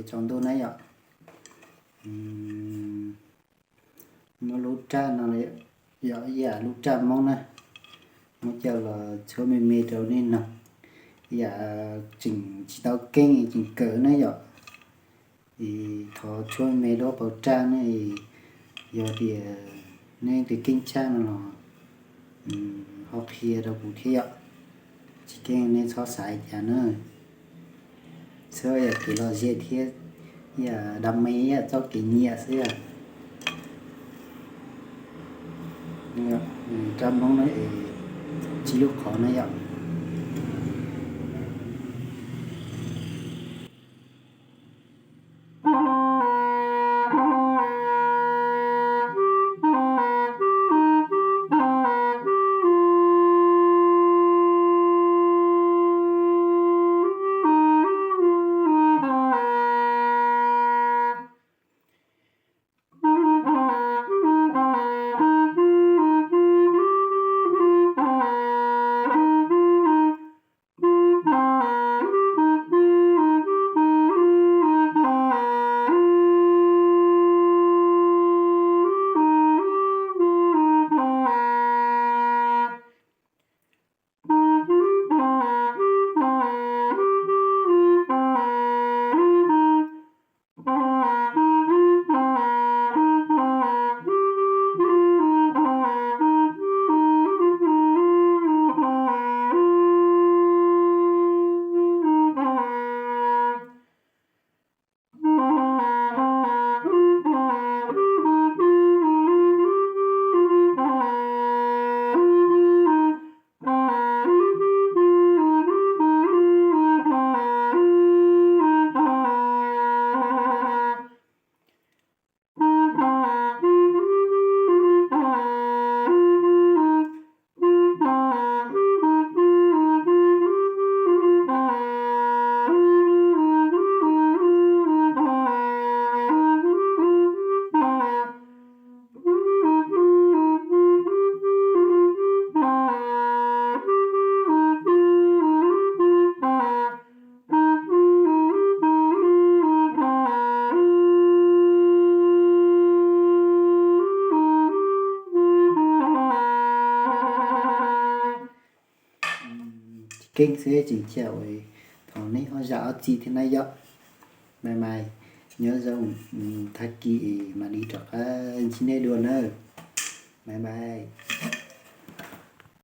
tsaus ntuj na yom. Muab lub raj no yom, ib yam lub raj Hmoob na, muab coj los tshuab me me rau nej noog, ib yam tseem tsis tau keeb tseem kawm na yom. Es thov tshuab me lub hauv paus raj na, yog tias nej twb keeb tshaj no los ho qhia rau kuv thiab yom. Tsis keeb nej txhob xav cas na. Txhob yam kev lom zem thiab, yam dam me yam txoj kev nyiam xwb. Raj Hmoob na es tsib lub qhov na yom. Keeb xwb tseem cia ua, thov nej ob zam ob txim thiab na yom. Bye bye, nyob zoo, tag kis mam li rov qab ntsib nej dua nawb. Bye bye.